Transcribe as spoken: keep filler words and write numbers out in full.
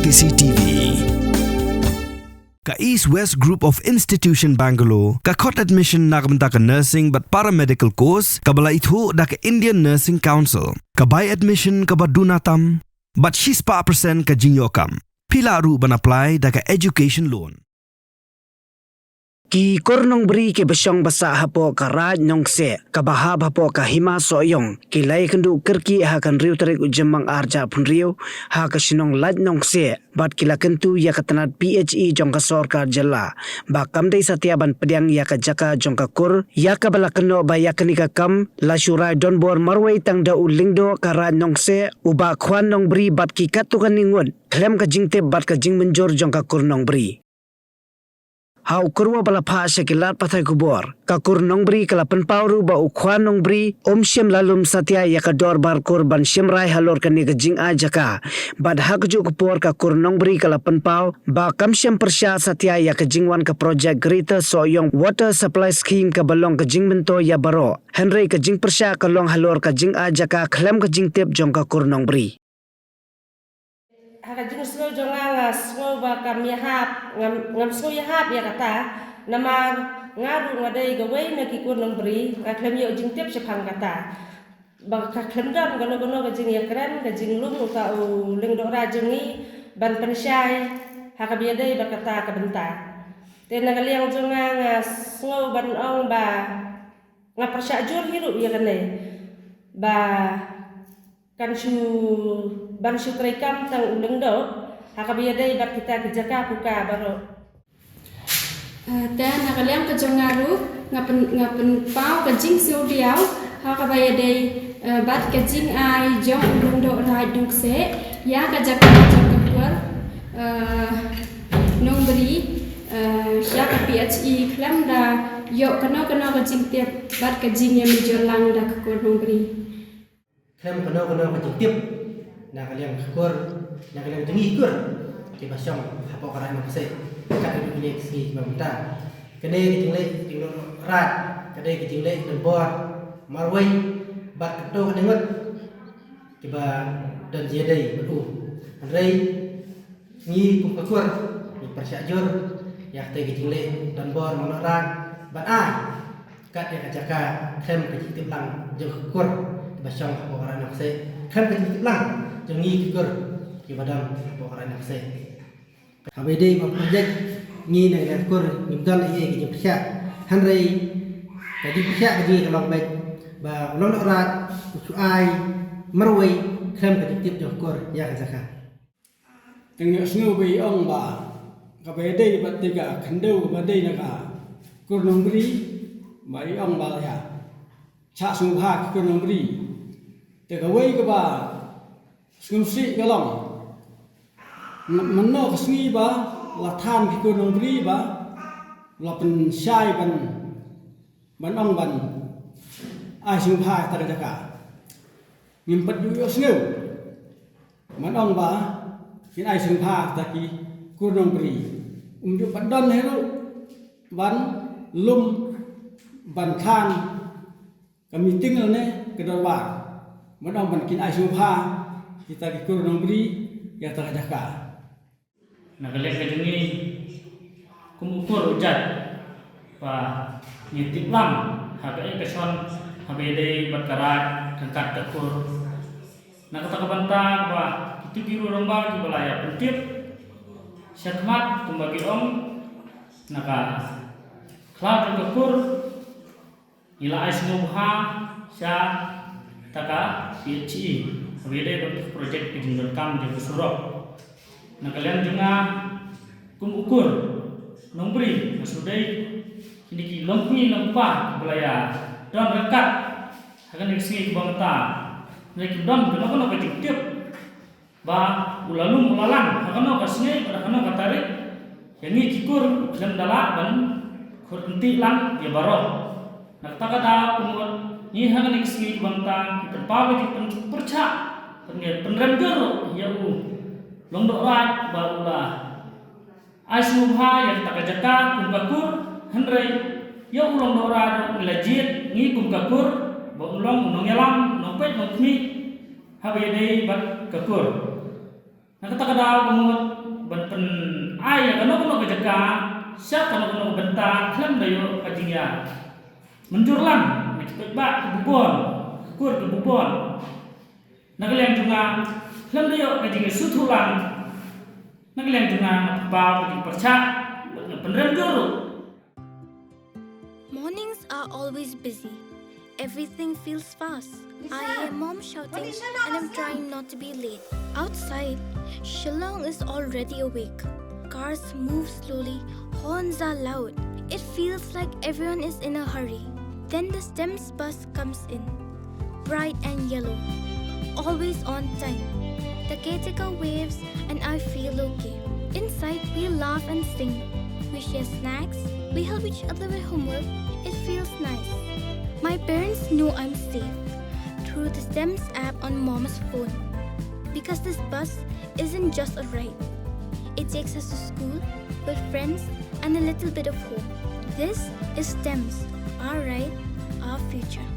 C C T V. Ka East West Group of Institution Bangalore ka khot admission na ka bynta ka nursing bad paramedical course kaba la ithuh da ka Indian Nursing Council. Ka bai admission kaba duna tam bad shispah percent ka jingïoh kam. Phi lah ruh ban apply da ka education loan. Ki kur nongbri kiba shong basah hapoh ka Raid Nongkseh kaba hap hapoh ka Hima Sohiong ki la ïakynduh kyrkieh ha ka hynriew tarik u Jymmang arhajar arphew hynriew ha ka shnong Lad Nongkseh bad ki la kyntu ïa ka tnat P H E jong ka sorkar jylla ba kam dei satia ban pdiang ïa ka jaka jong ka kur ïa kaba la kynnoh ba ïa kane ka kam la shu rai donbor marwei tang da u lyngdoh ka Raid Nongkseh, u Bah Khwan Nongbri bad ki katto katne ngut khlem ka jingtip bad ka jingmynjur jong ka kur nongbri. Ha u kyrwoh ba la phah sha ki lad pathai khubor, ka kur nongbri ka la pynpaw ruh ba u Khwan Nongbri um shym la lum satia ïa ka dorbar kur ban shim rai halor kane ka jingai jaka. Bad ha kajuh ka por ka kur nongbri ka la pynpaw ba kam shym pyrshah satia ïa ka jingwan ka project Greater Sohiong Water Supply Scheme kaba long ka jingmyntoi ïa baroh. Hynrei ka jingpyrshah ka long halor ka jingai jaka khlem ka jingtip jong ka kur nongbri. Ha ka jingsngew jong nga, nga sngew ba kam ïahap, ngam, ngam sngew ïahap ïa kata, namar nga ruh nga dei kawei na ki kur nongbri, nga khlem ïoh jingtip shaphang kata. Ba ka khlem don kano kano ka jingïakren, ka jinglum uta u lyngdoh Raid jong ngi ban pynshai ha kaba ïadei bad kata ka bynta. Te na ka liang jong nga, nga sngew ban ong ba nga pyrshah jur hi ruh ïa kane. Ba kan shu, ban shu treikam tang u lyngdoh ha kaba ïadei bad kita ki jaka puka baroh. Ah, te na ka liang ka jong nga ruh, nga pyn, nga pynpaw ka jingsngewdiaw ha kaba ïadei, eh, bad ka jingai jong u lyngdoh Raid Nongkseh ïa ka jaka jong ka kur, eh, nongbri, eh, sha ka P H E khlem da ïoh kano kano ka jingtip bad ka jingïamynjur lang da ka kur nongbri. Khlem kano kano ka jingtip na ka liang ka kur, na ka liang jong ngi ki kur kiba shong hapoh ka Raid Nongkseh. Kat haduh kine ki sngi kiba mynta, kane ka jingleh jong u lyngdoh Raid ka dei ka jingleh donbor marwei bad katto katne ngut kiba don jingïadei bad u. Hynrei ngi kum ka kur ngi pyrshah jur ïa kata ka jingleh donbor marwei bad ai kat ïa ka jaka khlem ka jingtip lang jong ka kur kiba shong hapoh ka Raid Nongkseh, khlem ka jingtip lang jong ngi ki kur kiba don hapoh ka Raid Nongkseh. Haba ïadei bad project, ngi na ka kur ngim don ei ei ka jingpyrshah. Hynrei ka jingpyrshah ka jong ngi ka long beit ba u lyngdoh Raid u shu ai marwei khlem ka jingtip jong ka kur ïa ka jaka. Te nga sngew ba i ong ba kaba ïadei bad te ka khyndew kaba dei na ka kur nongbri, ba i ong ba la ïa shah sngewbha ki kur nongbri. Te kawei kaba sngewsih ka long, mynno ka sngi ba la than ki kur nongbri ba la pynshai ban, ban ong ban ai sngewbha ïa kata ka jaka. Ngim pat ju ïohsngew ban ong ba kin ai sngewbha ïa kita ki kur nongbri. Um ju pat don hi ruh ban lum, ban than ka meeting lane ka dorbar ban ong ban kin ai sngewbha ïa kita ki kur nongbri ïa kata ka jaka. Na ka liang ka jong ngi kum u kur u jait ba ngi tip lang ha kaei ka shon ha ba ïadei bad ka raid ryngkat ka kur. Na kata ka bynta ba kito ki rangbah kiba la ïa pyntip shakhmat kumba ki ong na ka khlaw jong ka kur, ngi la ai sngewbha sha kata ka P H E ha ba ïadei bad ka project ka jingdonkam jong ka surok. Na ka liang jong nga kum u kur nongbri nga shu dei kine ki longkmie longkpa kiba la ïa don ryngkat ha kane ka sngi kaba mynta. Hynrei kim don kano kano ka jingtip ba u la lum u la lang ha kano ka sngi bad ha kano ka tarik. Ïa ngi ki kur khlem da lah ban khur kynti lang ïa baroh. Na kata ka daw kumno ngi ha kane ka sngi kaba mynta ngi pynpaw ka jingpyrshah, ngi pynrem jur ïa u lyngdoh raid ba u la ai sngewbha ïa kata ka jaka kum ka kur, hynrei ïa u lyngdoh raid ngi la jied ngi kum ka kur ba un long u nongïalam, nongpeit nongkhmih ha ba ïadei bad ka kur. Na kata ka daw ka mut ban pyn-ai ïa kano kano ka jaka sha kano kano ka bynta khlem da ïoh ka jingïa mynjur lang na ki paidbah ki bubon, ki kur ki bubon. Na ka liang jong nga khlem da ïoh ka jingïasuthu lang. Na ka liang jong nga nga pynpaw ka jingpyrshah bad nga pynrem jur ruh. Mornings are always busy. Everything feels fast. I hear mom shouting and I'm trying not to be late. Outside, Shillong is already awake. Cars move slowly, horns are loud. It feels like everyone is in a hurry. Then the STEMS bus comes in, bright and yellow, always on time. The caretaker waves and I feel okay. Inside, we laugh and sing. We share snacks, we help each other with homework. It feels nice. My parents know I'm safe through the STEMS app on mom's phone because this bus isn't just a ride. It takes us to school, with friends, and a little bit of home. This is STEMS, our ride, our future.